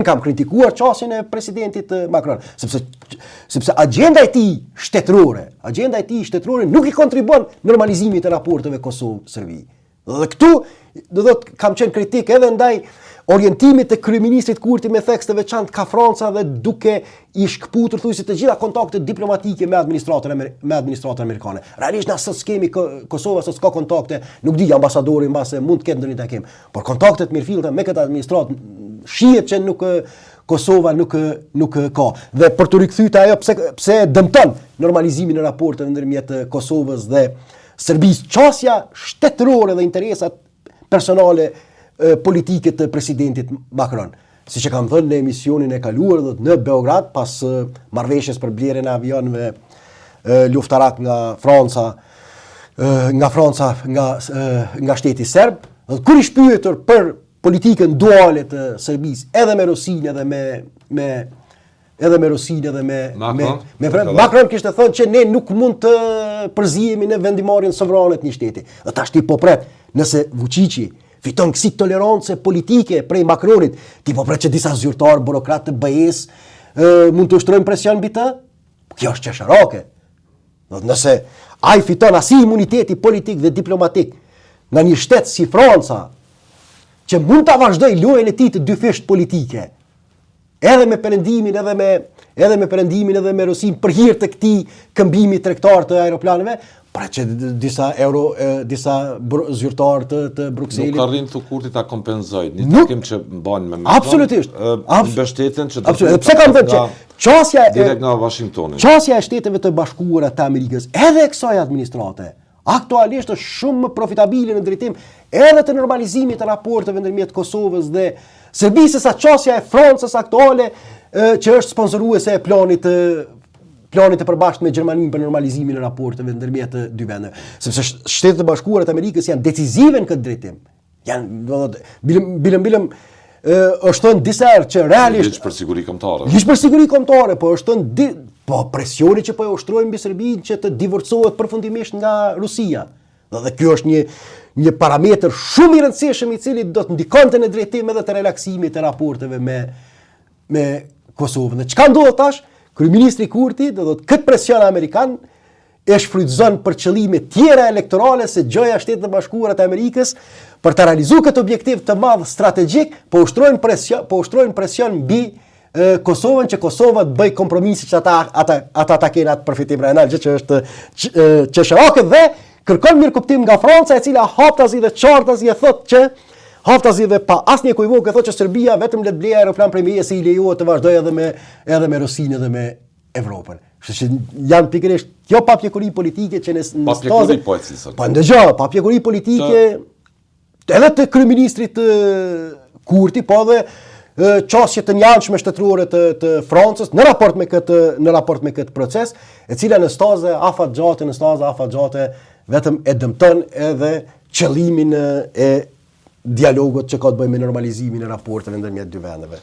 kam kritikuar qasjen e presidentit Macron, sepse sepse agjenda e tij shtetërore, agjenda e tij shtetërore nuk i kontribuon normalizimit të raporteve Kosovë-Serbi. Dhe këtu, do thotë, kam qenë kritik edhe ndaj orientimit të kryeministrit Kurti me theks të veçantë ka Franca dhe duke i shkëputur thuajse të gjitha kontaktet diplomatike me administratën me administratën amerikane. Realisht na sot s'kemi Kosova sot s'ka kontakte, nuk di ambasadori mbase mund të ketë ndonjë takim, por kontaktet e mirëfillta me këtë administratë shihet që nuk Kosova nuk nuk ka. Dhe për t'u rikthyer te ajo pse pse dëmton normalizimin e raporteve ndërmjet Kosovës dhe Serbisë, qasja shtetërore dhe interesat personale politike të presidentit Macron. Siç e kam thënë në emisionin e kaluar dhe në Beograd pas marrëveshjes për blerjen e avionëve luftarak nga Franca, nga Franca, nga nga shteti serb, dhe kur ish pyetur për politikën duale të Serbisë, edhe me Rusinë edhe me me edhe me Rusinë edhe me Macron, me, me Macron kishte thënë që ne nuk mund të përzihemi në vendimarrjen sovrane të një shteti. Dhe tash ti po pret, nëse Vučići fiton kësi tolerance politike prej Macronit, ti po pret që disa zyrtarë burokratë të BE-së mund të ushtrojnë presion mbi të? Kjo është qesharake. Do të nëse ai fiton asi imuniteti politik dhe diplomatik nga një shtet si Franca, që mund ta vazhdojë lojën e tij të dyfishtë politike, edhe me perëndimin, edhe me edhe me perëndimin edhe me Rusinë për hir të këtij këmbimi tregtar të aeroplanëve, pra që disa euro disa zyrtarë të të Brukselit nuk arrin të Kurti ta kompenzojë një takim që mban me Macron. Absolutisht. Mbështetjen që do të Pse kam thënë që qasja e direkt nga Washingtoni. Qasja e Shteteve të Bashkuara të Amerikës edhe e kësaj administrate aktualisht është shumë më profitabile në drejtim edhe të normalizimit të raporteve ndërmjet Kosovës dhe Serbisë sesa qasja e Francës aktuale që është sponsoruese e planit të planit të përbashkët me Gjermaninë për normalizimin e raporteve ndërmjet të dy vendeve. Sepse Shtetet e Bashkuara të Amerikës janë decisive në këtë drejtim. Janë, do të thotë, bilëm bilëm bilëm është thënë disa herë që realisht ligj për siguri kombëtare. Ligj për siguri kombëtare, po është thënë di, po presioni që po e ushtrojnë mbi Serbinë që të divorcohet përfundimisht nga Rusia. Dhe, dhe kjo është një një parametër shumë i rëndësishëm i cili do të ndikonte në drejtim edhe të relaksimit të raporteve me me Kosovën. Dhe çka ndodh tash? Kryeministri Kurti do të thotë këtë presion amerikan e shfrytëzon për qëllime tjera elektorale se gjoja Shtetet e Bashkuara të Amerikës për ta realizuar këtë objektiv të madh strategjik, po ushtrojnë presion, po ushtrojnë presion mbi Kosovën që Kosova të bëjë kompromise që ata ata ata ta kenë atë përfitim rajonal, gjë që është qesharake dhe kërkon mirëkuptim nga Franca e cila haptazi dhe qartazi e thotë që haptazi dhe pa asnjë ekuivok e thotë që Serbia vetëm le të blejë aeroplan prej meje se i lejohet të vazhdojë edhe me edhe me Rusinë edhe me Evropën. Kështu që janë pikërisht kjo papjekuri politike që në në papjekuri po e cilëson. Po ndëgjo, papjekuri politike të... edhe të kryeministrit Kurti, po edhe qasje të njanshme shtetërore të të Francës në raport me këtë në raport me këtë proces, e cila në staze afatgjate, në staze afatgjate vetëm e dëmton edhe qëllimin e dialogut që ka të bëjë me normalizimin e raporteve ndërmjet dy vendeve.